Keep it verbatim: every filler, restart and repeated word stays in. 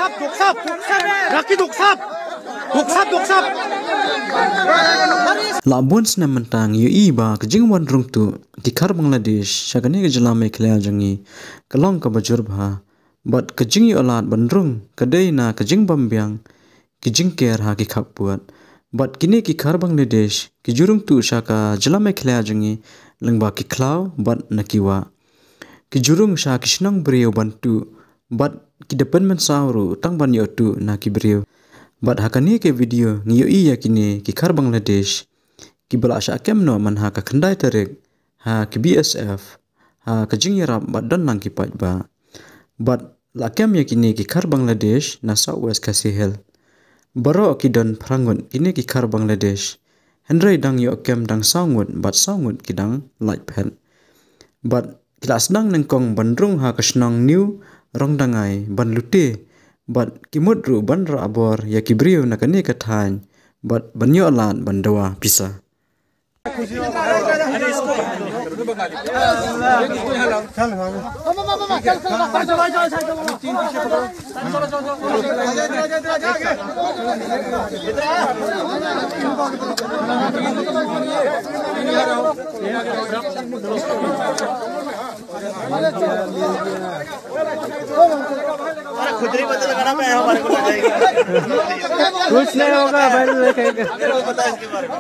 Doksap, doksap, doksap. La bun snem mynta ngi ïohi ba ka jingwan rung tuh ki khar Bangladesh sha kane ka jylla Meghalaya jong ngi ka long kaba jur bha. Bad ka jingïoh lad ban rung ka dei na ka jingbym biang ki jingker ha ki khappud. Bad kine ki khar Bangladesh ki ju rung tuh sha ka jylla Meghalaya jong ngi lyngba ki khlaw bad na ki wah. Ki ju rung sha ki shnong briew ban tuh bad ki da pynmynsaw ruh tang ban ïoh tuh na ki briew. Bad ha kane ka video ngi ïohi ïa kine ki khar Bangladesh kiba la shah kem noh man ha ka khyndai tarik ha ki B S F ha ka jingïarap bad don lang ki paidbah. Bad la kem ïa kine ki khar Bangladesh na South West Khasi Hills. Baroh ki don phra ngut kine ki khar Bangladesh. Hynrei dang ïoh kem dang saw ngut bad saw ngut ki dang lait phet. Bad ki la sdang nyngkong ban rung ha ka shnong New Rongdangai ban lute. Bad ki mut ruh ban rah bor ïa ki briew na kane ka thaiñ. Bad ban ïoh lad ban dawa pisa. खुजली बदल लगाना मैं हमारे को लग जाएगी। कुछ नहीं होगा भाई, देखेंगे। पता है इसके बारे में।